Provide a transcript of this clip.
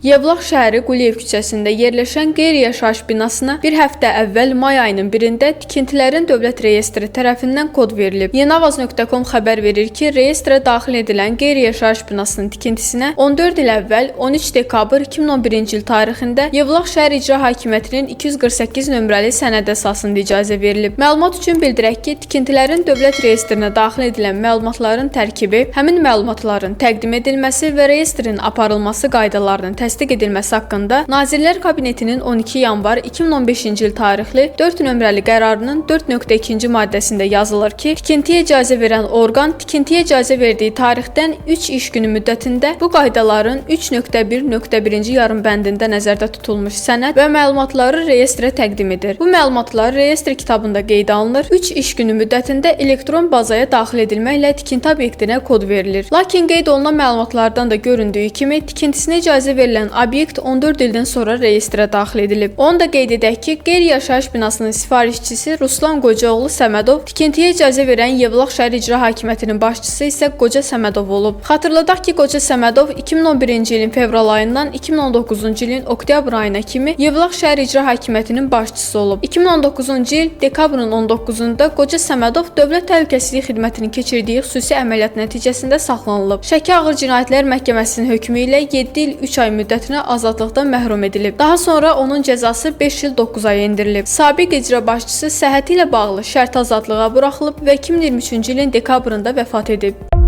Yevlax şəhəri Quliyev küçəsində yerləşən qeyri-yaşayış binasına bir həftə əvvəl may ayının 1-də tikintilərin dövlət reyestri tərəfindən kod verilib. Yeniavaz.com xəbər verir ki, reyestrə daxil edilən qeyri-yaşayış binasının tikintisinə 14 il əvvəl 13 dekabr 2011-ci il tarixində Yevlax şəhər İcra Hakimiyyətinin 248 nömrəli sənədi əsasında icazə verilib. Məlumat üçün bildirək ki, tikintilərin dövlət reyestrinə daxil edilən məlumatların tərkibi, həmin məlumatların təqdim edilməsi və reyestrin aparılması qaydalarının təsdiq edilməsi haqqında Nazirlər Kabinetinin 12 yanvar 2015-ci il tarixli 4 nömrəli qərarının 4.2-ci maddəsində yazılır ki, tikintiyə icazə verən orqan tikintiyə icazə verdiyi tarixdən 3 iş günü müddətində bu qaydaların 3.1.1-ci yarım bəndində nəzərdə tutulmuş sənəd və məlumatları reyestrə təqdim edir. Bu məlumatlar reyestr kitabında qeydə alınır. 3 iş günü müddətində elektron bazaya daxil edilməklə tikinti obyektinə kod verilir. Lakin qeyd olunan məlumatlardan da göründüyü kimi, tikintisinə icazə verilən obyekt 14 ildən sonra reyestrə daxil edilib. Onu da qeyd edək ki, qeyri-yaşayış binasının sifarişçisi Ruslan Qocaoğlu Səmədov, tikintiyə icazə verən Yevlax şəhər İcra Hakimiyyətinin başçısı isə Qoca Səmədov olub. Xatırladaq ki, Qoca Səmədov 2011-ci ilin fevral ayından 2019-cu ilin oktyabr ayına kimi Yevlax şəhər İcra Hakimiyyətinin başçısı olub. 2019-cu il dekabrın 19-da Qoca Səmədov Dövlət Təhlükəsizlik Xidmətinin keçirdiyi xüsusi əməliyyat nəticəsində saxlanılıb. Şəki Ağır Cinayətlər Məhkəməsinin hökmü ilə 7 il 3 ay müddətinə azadlıqdan məhrum edilib. Daha sonra onun cəzası 5 il 9 aya endirilib. Sabiq icra başçısı səhhəti ilə bağlı şərt azadlığa buraxılıb və 2023-cü ilin dekabrında vəfat edib.